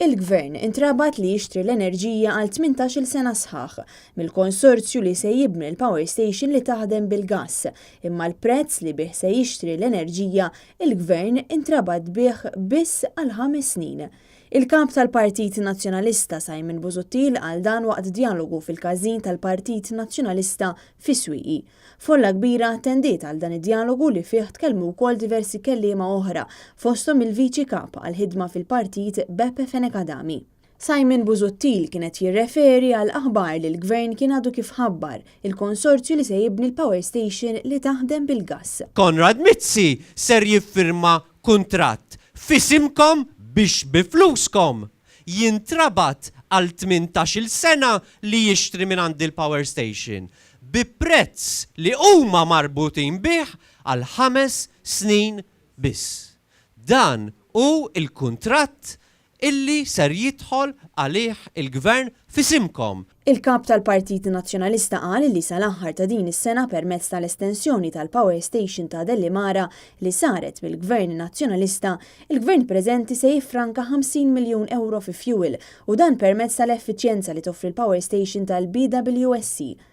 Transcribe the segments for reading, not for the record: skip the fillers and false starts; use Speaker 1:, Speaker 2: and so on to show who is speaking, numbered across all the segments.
Speaker 1: Il-Gvern intrabat li jixtri l-enerġija għal 18-il sena sħaħ mill-konsorzju li se jibni l-power station li taħdem bil-gass, imma l-prezz li bih se jixtri l-enerġija il-Gvern intrabat bih biss għal 5 snin. Il-Kap tal-Partit Nazzjonalista Simon Busuttil qal dan waqt djalogu fil-każin tal-Partit Nazzjonalista fis-Swieqi. Folla kbira attendiet għal dan id-djalogu li fih tkellmu wkoll diversi kelliema oħra, fosthom il-Viċi Kap għall-Ħidma fil-Partit Beppe Fenech Adami. Simon Busuttil kien qed jirreferi għal aħbar li l-Gvern kien għadu kif ħabbar il-konsorzju li se jibni l-power station li taħdem bil-gass.
Speaker 2: Konrad Mizzi ser jiffirma kuntratt f'isimkom biex bi fluskom jintrabat għal 18-il sena li jixtri mingħand il-power station bi prezz li huma marbutin bih għal ħames snin biss. Dan hu l-kuntratt illi ser jidħol għalih il-Gvern f'isimkom.
Speaker 1: Il-Kap tal-Partit Nazzjonalista qal li sal-aħħar ta' din is-sena permezz tal-estensjoni tal-power station ta' Delimara li saret mill-Gvern Nazzjonalista, il-Gvern preżenti se jiffranka 50 miljun ewro fi fuel u dan permezz tal-effiċjenza li toffri l-power station tal-BWSC.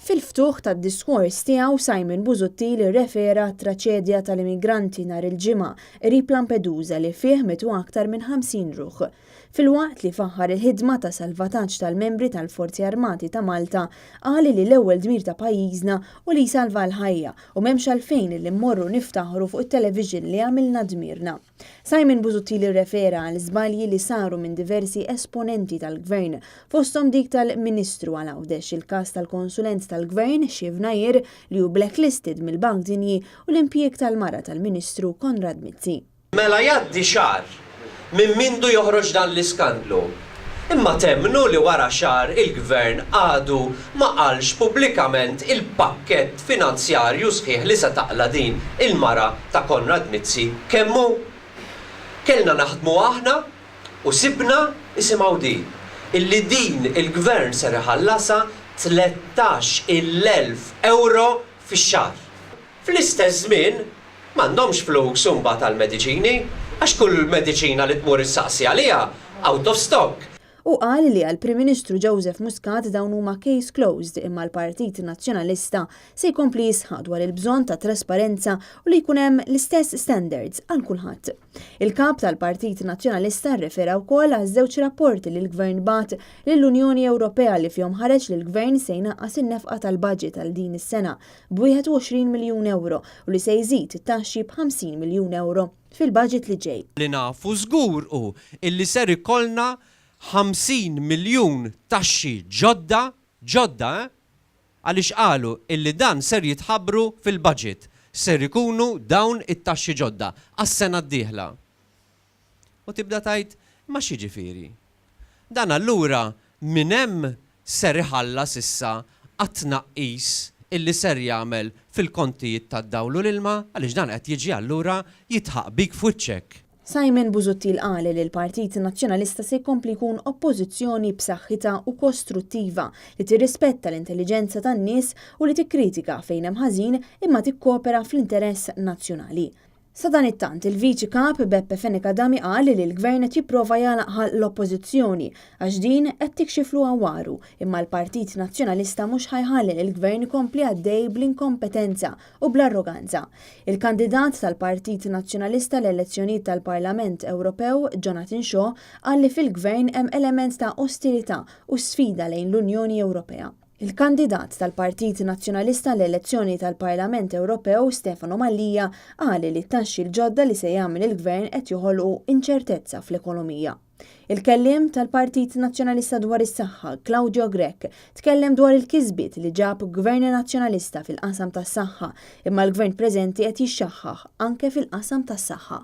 Speaker 1: Fil-ftuħ tad-diskors tiegħu Simon Busuttil irrefera għat-traċedja tal-immigranti nhar il-Ġimgħa qrib Lampedusa li fih mietu aktar minn 50 ruħ. Filwaqt li faħħar il-ħidma ta' salvataġġ tal-membri tal-Forzi Armati ta' Malta, qal li l-ewwel dmir ta' pajjiżna hu li jsalva l-ħajja u m'hemmx għalfejn li mmorru niftaħru fuq it-television li għamilna dmirna. Simon Busuttil irrefera għal żbalji li saru minn diversi esponenti tal-Gvern, fosthom dik tal-Ministru għal Għawdex, il-każ tal-konsulent tal-Gvern Shiv Nair li hu blacklisted mill-Bank Dinji u l-impjieg tal-mara tal-Ministru Konrad Mizzi.
Speaker 2: Mela jgħaddi xahar minn mindu joħroġ dan l-iskandlu. Imma temmnu li wara xahar il-Gvern għadu ma qalx pubblikament il-pakkett finanzjarju sħiħ li se taqla' din il-mara ta' Konrad Mizzi kemm hu? Kellna naħdmu aħna u sibna, isimgħu din, illi din il-Gvern ser iħallasha 13,000 ewro fix-xahar. Fl-istess żmien, m'għandhomx flus imbagħad għall-mediċini, għax kull mediċina li tmur issaqsi għaliha, out of stock.
Speaker 1: Hu qal li għall-Prim Ministru Joseph Muscat dawn huma case closed imma l-Partit Nazzjonalista se jkompli jisħaq dwar il-bżonn ta' trasparenza u li jkun hemm l-istess standards għal kulħadd. Il-Kap tal-Partit Nazzjonalista rrefera wkoll għaż-żewġ rapporti li l-Gvern bagħat lill-Unjoni Ewropea li fihom ħareġ li l-Gvern se jnaqqas in-nefqa tal-budget għal din is-sena b'21 miljun ewro u li se jżid it-taxxi b'50 miljun ewro fil-budget li ġej.
Speaker 2: Li nafu żgur hu illi ser ikollna 50 miljun taxxi ġodda, ġodda eh, għaliex qalu illi dan ser jitħabbru fil-budget, ser ikunu dawn it-taxxi ġodda għas-sena d-dieħla. U tibda tgħid, imma x'jiġifieri? Dan allura minn hemm ser iħallas issa għat-tnaqqis illi ser jagħmel fil-kontijiet tad-dawl u l-ilma għaliex dan qed jiġi allura jidħaq bik f'wiċċek.
Speaker 1: Simon Busuttil qal li l-Partit Nazzjonalista se jkompli jkun Oppożizzjoni b'saħħitha u kostruttiva li tirrispetta l-intelliġenza tan-nies u li tikkritika fejn hemm ħażin imma tikkopera fl-interess nazzjonali. Sadanittant, il-Viċi Kap Beppe Fenech Adami qal li l-Gvern qed jipprova jagħlaq ħalq l-Oppożizzjoni għax din qed tikxiflu għawaru imma l-Partit Nazzjonalista mhux ħa jħalli lill-Gvern ikompli għaddej bl-inkompetenza u bl-arroganza. Il-kandidat tal-Partit Nazzjonalista l-elezzjonijiet tal-Parlament Ewropew, Jonathan Shaw, qal li fil-Gvern hemm element ta' ostilità u sfida lejn l-Unjoni Ewropea. Il-kandidat tal-Partit Nazzjonalista għall-elezzjoni tal-Parlament Ewropew, Stefano Mallia, qal li t-taxxi l-ġodda li se jagħmel il-Gvern qed joħolqu inċertezza fl-ekonomija. Il-kelliem tal-Partit Nazzjonalista dwar is-saħħa, Claudio Grech, tkellem dwar il-kisbiet li ġab Gvern Nazzjonalista fil-qasam tas-saħħa, imma l-Gvern preżenti qed jixxaħħaħ anke fil-qasam tas-saħħa.